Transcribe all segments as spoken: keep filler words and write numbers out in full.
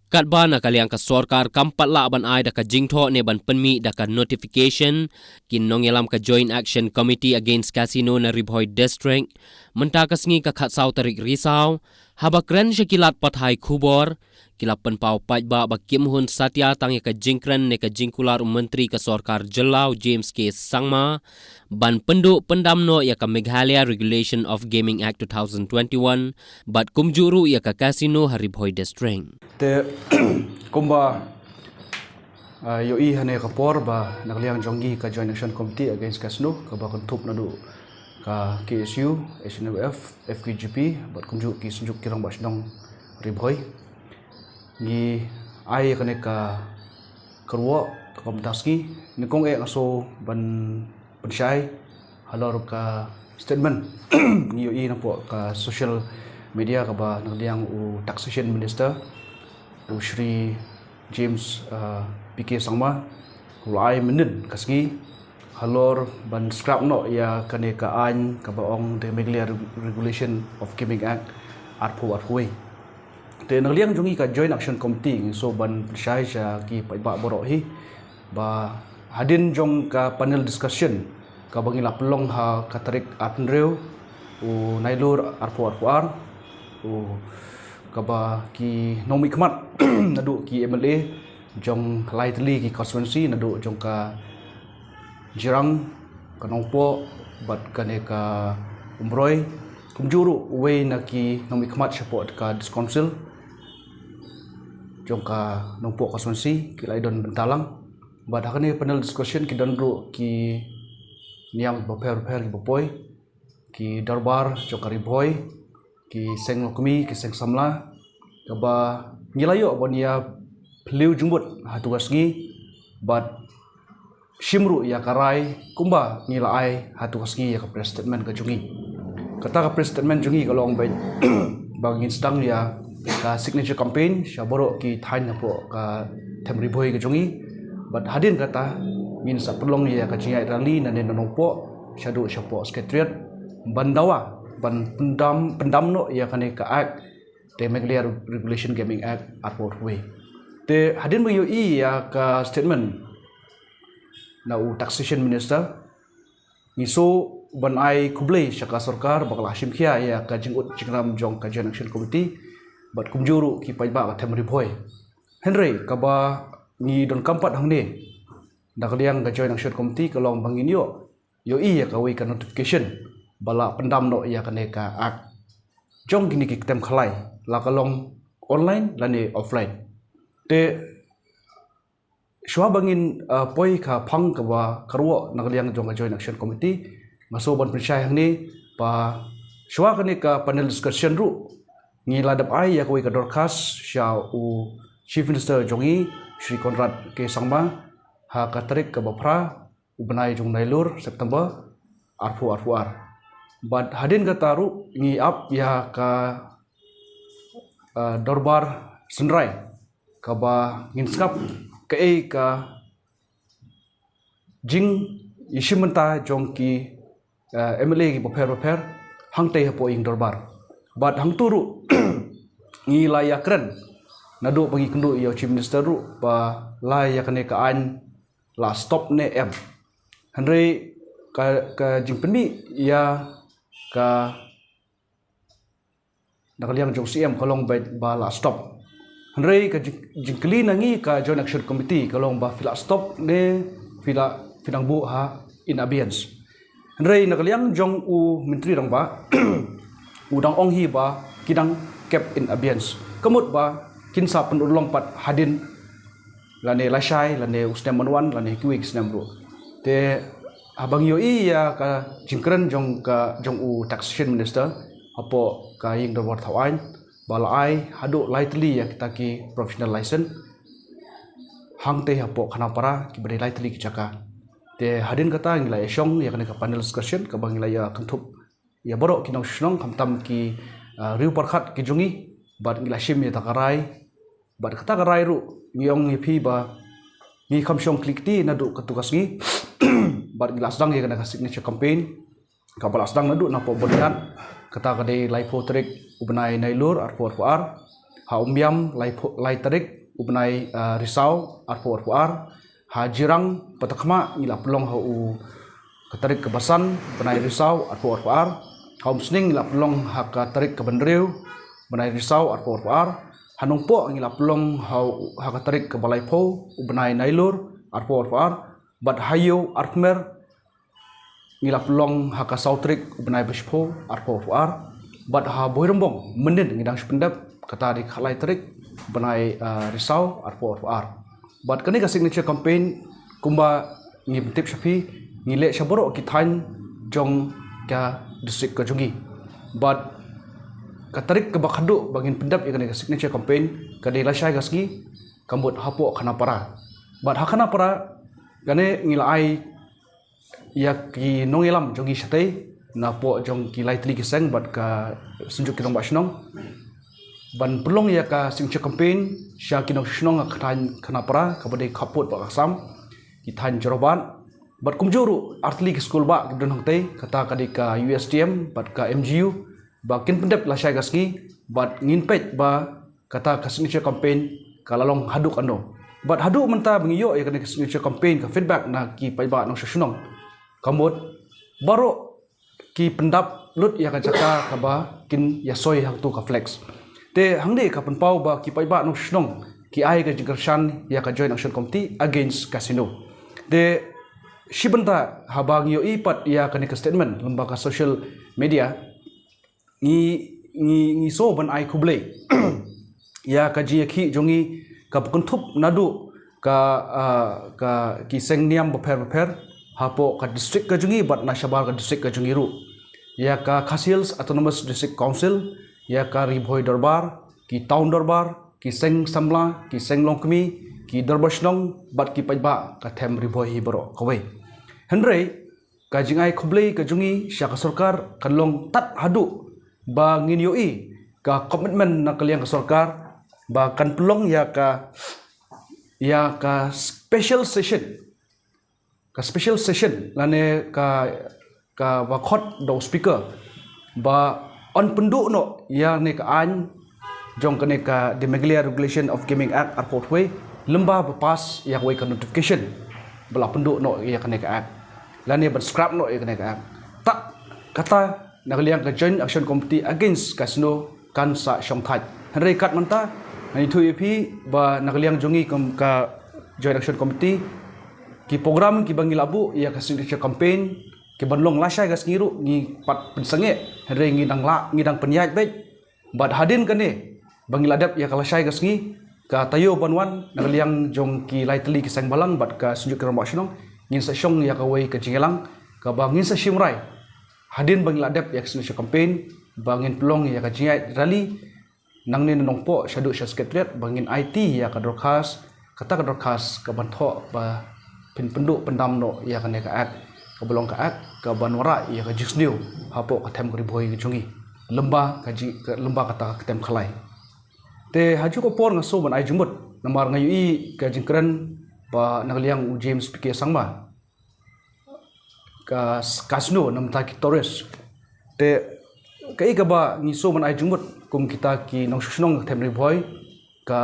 Katba na ka liang ka sorkar kam pat lah ban ai da ka jingthoh ne ban pynmih da ka notification, ki nongïalam ka Joint Action Committee Against Casino na Ri Bhoi District, mynta ka sngi ka khatsaw tarik Risaw, haba kren sha ki lad pathai khubor, ki la pynpaw paidbah ba kim hun satia tang ïa ka jingkren ne ka jingkular u Myntri ka sorkar jylla u James K Sangma, ban pynduh pyndam noh ïa ka Meghalaya Regulation of Gaming Act two thousand twenty-one, bad kumjuh ruh ïa ka casino ha Ri Bhoi District. Te kumba, ah, ïohi hane ka por ba na ka liang jong ngi ka Joint Action Committee Against Casino, kaba kynthup naduh ka K S U, H N F F, F K G P, bad kumjuh ki synjuk ki rangbah shnong Ri Bhoi. Ngi ai kane ka kyrwoh, ka mynta sngi, nyngkong eh nga sngew ban pynshai halor ka statement ngi ïohi napoh ka social media kaba na ka liang u Taxation Minister, u Shri James, uh, P K Sangma, u la ai mynnin ka sngi halor ban scrap noh ïa kane ka aiñ kaba ong the Meghalaya Reg-, Regulation of Gaming Act arphew arphew wei. Te na ka liang jong ngi ka Joint Action Committee ngi sngew ban pynshai sha ki paidbah baroh hi ba hadien jong ka panel discussion kaba ngi la pynlong ha ka tarik arphew hynriew u Nailur arphew arphew ar, u kaba ki nongmihkhmat naduh ki M L A jong lai tylli ki constituency, naduh jong ka Jirang, ka Nongpoh, bad kane ka Umroi, kumjuh ruh uwei na ki nongmihkhmat shapoh ka District Council jong ka Nongpoh constituency, ki la ïadon bynta lang. Bad ha kane panel discussion ki don ruh ki niam bapher bapher kiba poi, ki dorbar jong ka Ri Bhoi, ki seng longkmie, ki seng samla, kaba ngi la ïoh ban ïa phylliew jingmut ha tu ka sngi, bad shim ruh ïa ka rai kumba ngi la ai ha tu ka sngi ïa ka press statement ka jong ngi. Kata ka press statement jong ngi ka long ba, ba ngin sdang ïa ka signature campaign sha baroh ki thaiñ hapoh ka them Ri Bhoi ka jong ngi. Bad hadien kata ngin sa pynlong ïa ka jingïaid rally nangne na Nongpoh shaduh shapoh Secretariat ban dawa ban pyndam, pyndam noh ïa kane ka Act, the Meghalaya Regulation Gaming Act arphew arphew wei. Te hadien ba ïohi ïa ka statement na u Taxation Minister, ngi sngew ban ai khublei sha ka sorkar ba ka la shim khia ïa ka jingud jingram jong ka Joint Action Committee bad kumjuh ruh ki paidbah ka them Ri Bhoi. Hynrei kaba ngi donkam pat hangne, na ka liang ka Joint Action Committee ka long ba ngin ïoh, ïohi ïa kawei ka notification ba la pyndam noh ïa kane ka Act jong kine ki kyntem khalai, la ka long online lane offline. Te shuwa ba ngin, uh, poi ka phang kaba kyrwoh na ka liang jong ka Joint Action Committee, nga sngew ban pynshai hangne ba shuwa kane ka panel discussion ruh ngi la dep ai ïa kawei ka dorkhas sha u Chief Minister jong ngi, Shri Conrad K Sangma, ha ka tarik kaba phra u bnai jong Nailur, September arphew arphew ar. Bad hadien kata ruh ngi ap ïa ka, uh, dorbar synrai kaba ngin sngap kaei ka jingïashim bynta jong ki, uh, M L A kiba pher ba pher hangtei hapoh ïing dorbar. Bad hangto ruh ngi la ïakren naduh ba ngi kynduh ïa u Chief Minister ruh ba la ïa kane ka aiñ la stop ne em. Hynrei ka, ka jingpynmih ïa ka na ka liang jong C M ka long ba, ba la stop. Hynrei ka jing, jingkylli na ngi ka Joint Action Committee ka long ba phi la stop ne phi la, phi dang buh ha in abeyance. Hynrei na ka liang jong u Myntri Rangbah u dang ong hi ba ki dang kept in abeyance. Ka mut ba kin sa pynurlong pat hadien lane lashai lane u snem ban wan lane kiwei ki snem ruh. Te haba ngi ïohi ïa ka jingkren jong ka, jong u Taxation Minister hapoh ka ïing dorbar thaw aiñ ba la ai haduh lai tylli ïa kita ki professional license hangtei hapoh Khanapara kiba dei lai tylli ki jaka. Te hadien kata ngi la ïashong ïa kane ka panel discussion kaba ngi la ïakynthup ïa baroh ki nongshnong khamtam ki, ah, riew pyrkhat ki jong ngi bad ngi la shim ïa kata ka rai. Bad kata ka rai ruh ngi ong ïa phi ba ngi kham shong kli kti naduh katu ka sngi. Bad ngi la sdang ïa kane ka signature campaign kaba la sdang naduh napoh Boriat, kata ka dei laiphew tarik u bnai Nailur arphew arphew ar. ha Umbiam lai, lai tarik u bnai, ah, Risaw arphew arphew ar. Ha Jirang Patakhmah ngi la pynlong ha u ka tarik kaba san bnai Risaw arphew arphew ar. Ha Umsning ngi la pynlong ha ka tarik kaba hynriew bnai Risaw arphew arphew ar. Ha Nongpoh ngi la pynlong ha, ha ka tarik kaba laiphew u bnai Nailur arphew arphew ar. Bad ha Ïew Arphmer ngi la pynlong ha ka saw tarik u bnai ba shiphew arphew arphew ar. Bad ha Bhoirymbong mynnin ngi dang shu pyndep, kata dei ka lai tarik bnai, ah, Risaw arphew arphew ar. Bad kane ka signature campaign kumba ngi pyntip sha phi, ngi leh sha baroh ki thaiñ jong ka district ka jong ngi. Bad ka tarik kaba khatduh ba ngin pyndep ïa kane ka signature campaign ka dei lashai ka sngi, ka mut hapoh Khanapara. Bad ha Khanapara kane ngi la ai ïa ki nongïalam jong ngi shatei napoh jong ki lai tylli ki seng bad ka Synjuk ki Rangbah Shnong ban pynlong ïa ka signature campaign sha ki nongshnong ha ka thaiñ Khanapara kaba dei khappud bad ka Assam, ki thaiñ Jorabat. Bad kumjuh ruh ar tylli ki skul bah kiba don hangtei, kata ka dei ka U S T M bad ka M G U, ba kin pyndep lashai ka sngi. Bad ngin peit ba kata ka signature campaign ka la long haduh katno. Bad haduh mynta ba ngi ïoh ïa kane ka signature campaign, ka feedback na ki paidbah nongshong shnong, ka mut baroh ki pyndap lut ïa ka jaka kaba kin ïasoi hangto ka flex. Te hangne ka pynpaw ba ki paidbah nongshong shnong ki ai ka jingkyrshan ïa ka Joint Action Committee against casino. Te shi bynta haba ngi ïohi pat ïa kane ka statement lyngba ka social media, ngi, ngi, ngi sngew ban ai khublei ïa ka jingïakhih jong ngi kaba kynthup naduh ka, ah, ka ki seng niam bapher bapher hapoh ka district ka jong ngi bad na shabar ka district ka jong ngi ruh, ïa ka Khasi Hills Autonomous District Council, ïa ka Ri Bhoi Dorbar, ki town dorbar, ki seng samla, ki seng longkmie, ki dorbar shnong bad ki paidbah ka them Ri Bhoi hi baroh kawei. Hynrei ka jingai khublei ka jong ngi sha ka sorkar kan long tad haduh ba ngin ïohi ka commitment na ka liang ka sorkar ba kan pynlong ïa ka, ïa ka special session, ka special session lane ka, kaba khot da u speaker ba yn pynduh noh ïa kane ka aiñ jong kane ka The Meghalaya Regulation of Gaming Act arphew arphew wei lyngba ba pass ïa kawei ka notification ba la pynduh noh ïa kane ka act lane ban scrap noh ïa kane ka act. Tad kata na ka liang ka Joint Action Committee Against Casino kan sa shong thait. Hynrei kat mynta ngan ïathuh ïa phi ba na ka liang jong ngi kum ka Joint Action Committee, ki program kiba ngi la buh ïa ka signature campaign kiban long lashai ka sngi ruh ngi pat pynsangeh, hynrei ngi dang lah, ngi dang pynïaid beit. Bad hadien kane ba ngi la dep ïa ka lashai ka sngi, ka taïew ban wan na ka liang jong ki lai tylli ki seng bhalang bad ka Synjuk ki Rangbah Shnong ngin sa shong ïa kawei ka jingïalang kaba ngin sa shim rai hadien ba ngi la dep ïa ka signature campaign ba ngin pynlong ïa ka jingïaid rally nangne na Nongpoh shaduh sha Secretariat ba ngin aiti ïa ka dorkhas, kata ka dorkhas kaban thoh ba phin pynduh pyndam noh ïa kane ka act kaba long ka act kaban wanrah ïa ka jingsniew hapoh ka them ka Ri Bhoi ka jong ngi lyngba ka ji, ka, lyngba kata ka ktien khalai. Te ha kajuh ka por nga sngew ban ai jingmut namar nga ïohi ka jingkren ba na ka liang u James P K Sangma, ka s-, casino na bynta ki tourist. Te kaei kaba ngi sngew ban ai jingmut kum kita ki nongshong shnong ka them Ri Bhoi, ka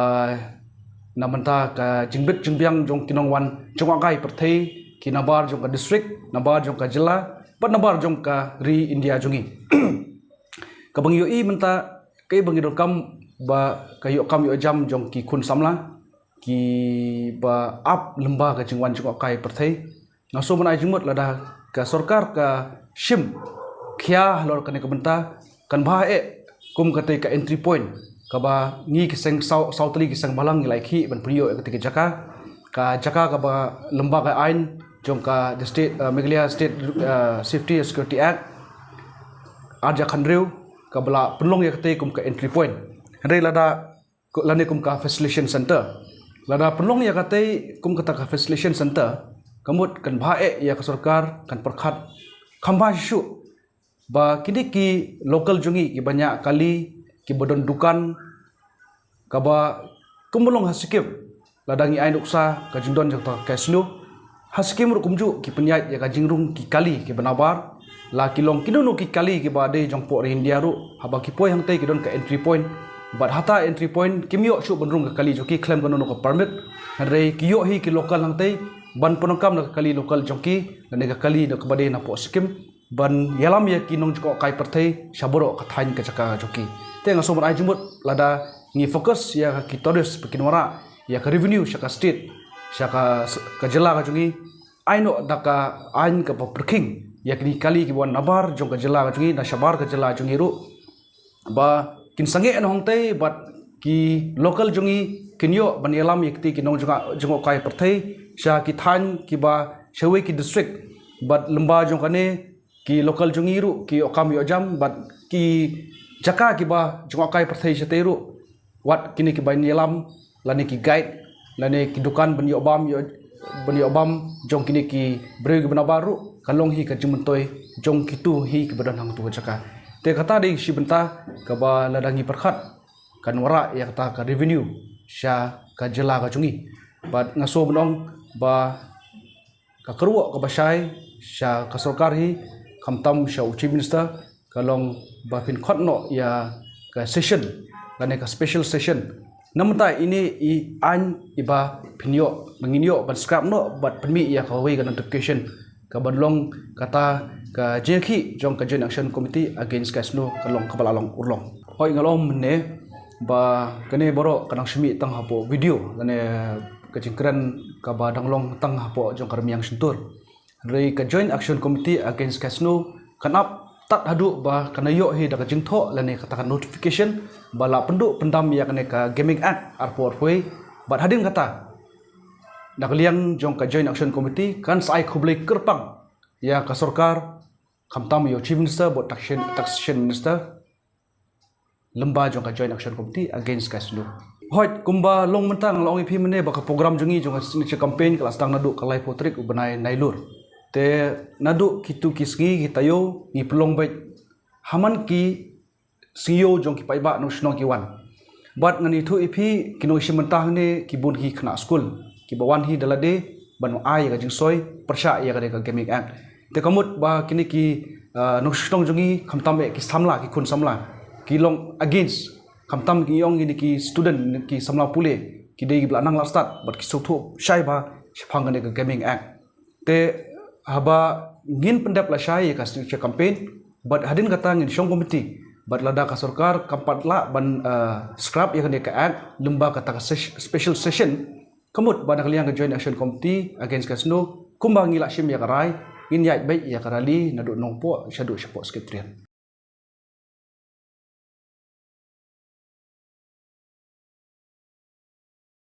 na bynta ka jingbit jingbiang jong ki nongwan jngohkai pyrthei, ki nabar jong ka district, nabar jong ka jylla bad nabar jong ka ri India jong ngi. Kaba ngi ïohi mynta kaei ba ngi donkam ba ka ïoh kam ïoh jam jong ki khun samla kiba ap lyngba ka jingwan jngohkai pyrthei. Nga sngew ban ai jingmut lada ka sorkar ka shim khia halor kane ka bynta, kan bha eh kum katei ka entry point kaba ngi ki seng saw, saw tylli ki seng bhalang ngi la ïakhih ban pynïoh ïa katei ka jaka, ka jaka kaba lyngba ka aiñ jong ka the state, uh, Meghalaya State, uh, Safety and Security Act ar hajar khathynriew kaba la pynlong ïa katei kum ka entry point. Hynrei lada lane kum ka facilitation center, lada pynlong ïa katei kum kata ka facilitation center, ka mut kan bha eh ïa ka sorkar, kan pyrkhat kham bha shuh ba kine ki local jong ngi kiba ñiah kali, kiba don dukan, kaba kumba long ha Sikkim lada ngi ai nuksa ka jingdon jong ka casino, ha Sikkim ruh kumjuh ki pynïaid ïa ka jingrung ki kali kiba nabar, la ki long kino kino ki kali kiba dei jong poh ri India ruh, haba ki poi hangtei ki don ka entry point. Bad hata entry point kim ïoh shuh ban rung ka kali jong ki khlem kano kano ka permit. Hynrei ki ïoh hi ki local hangtei ban pyndonkam da ka kali local jong ki, lane ka kali da kaba dei napoh Sikkim, ban ïalam ïa ki nongjngohkai pyrthei sha baroh ka thaiñ ka jaka jong ki. Te nga sngew ban ai jingmut lada ngi focus ïa ki tourist ba kin wanrah ïa ka revenue sha ka state, sha ka, ka jylla ka jong ngi, ai noh da ka aiñ kaba pyrkhing ïa kine ki kali kiba wan nabar jong ka jylla ka jong ngi, na shabar ka jylla jong ngi ruh, ba kin sangeh na hangtei bad ki local jong ngi kin ïoh ban ïalam ïa kiti ki nongjngoh, jngohkai pyrthei sha ki thaiñ kiba shawei ki district. Bad lyngba jong kane ki local jong ngi ruh ki ïoh kam ïoh jam, bad ki jaka kiba jngohkai pyrthei shatei ruh wat kine kiba ïalam, lane ki guide, lane ki dukan ban ïoh bam, ïoh, ban ïoh bam jong kine ki briew kiba nabar ruh ka long hi ka jingmyntoi jong kitu hi kiba don hangtu ka jaka. Te kata dei shi bynta kaba lada ngi pyrkhat kan wanrah ïa kata ka revenue sha ka jylla ka jong ngi. Bad nga sngew ban ong ba ka kyrwoh kaba shai sha ka sorkar hi, khamtam sha u Chief Minister, ka long ba phin khot noh ïa ka session, lane ka special session. Namar ta ine i aiñ iba phin ïoh, ba ngin ïoh ban scrap noh bad pynmih ïa kawei ka notification kaban long kata ka jingïakhih jong ka Joint Action Committee against casino ka long kaba la long urlong. Hooid, nga la ong mynne ba kane baroh ka dang shim tang hapoh video, lane ka jingkren kaba dang long tang hapoh jong ka rmiang shyntur. Hynrei ka Joint Action Committee against casino kan ap tad haduh ba kan ïoh hi da ka jingthoh lane kata ka notification ba la pynduh pyndam ïa kane ka Gaming Act arphew arphew wei. Bad hadien kata, na ka liang jong ka Joint Action Committee kan sa ai khublei kyrpang ïa ka sorkar, khamtam ïa u Chief Minister bad Taxation, Taxation Minister, lyngba jong ka Joint Action Committee against casino. Hooid, kumba long mynta nga la ong ïa phi mynne ba ka program jong ngi jong ka signature campaign ka la sdang naduh ka laiphew tarik u bnai Nailur. Te naduh kitu ki sngi ki taïew ngi pynlong beit ha man ki sngewbha jong ki paidbah nongshong ki wan. Bad ngan ïathuh ïa phi, ki nongshim bynta hangne ki bun hi khynnah skul kiba wan hi da lade ban ai ïa ka jingsoi pyrshah ïa ka, ka Gaming Act. Te ka mut ba kine ki, ah, nongshong jong ngi, khamtam eh ki samla, ki khun samla, ki long against, khamtam ki ong kine ki student, ki samla pule, ki dei kiba la nang la stad bad ki sngewthuh shai ba shaphang kane ka Gaming Act. Te haba ngin pyndep lashai ïa ka signature campaign, bad hadien kata ngin shong committee, bad lada ka sorkar kam pat lah ban, eh, scrap ïa kane ka act lyngba kata ka sesh-, special session, ka mut ba na ka liang ka Joint Action Committee against casino, kumba ngi la shim ïa ka rai, ngin ïaid beit ïa ka rally naduh Nongpoh shaduh shapoh Secretariat.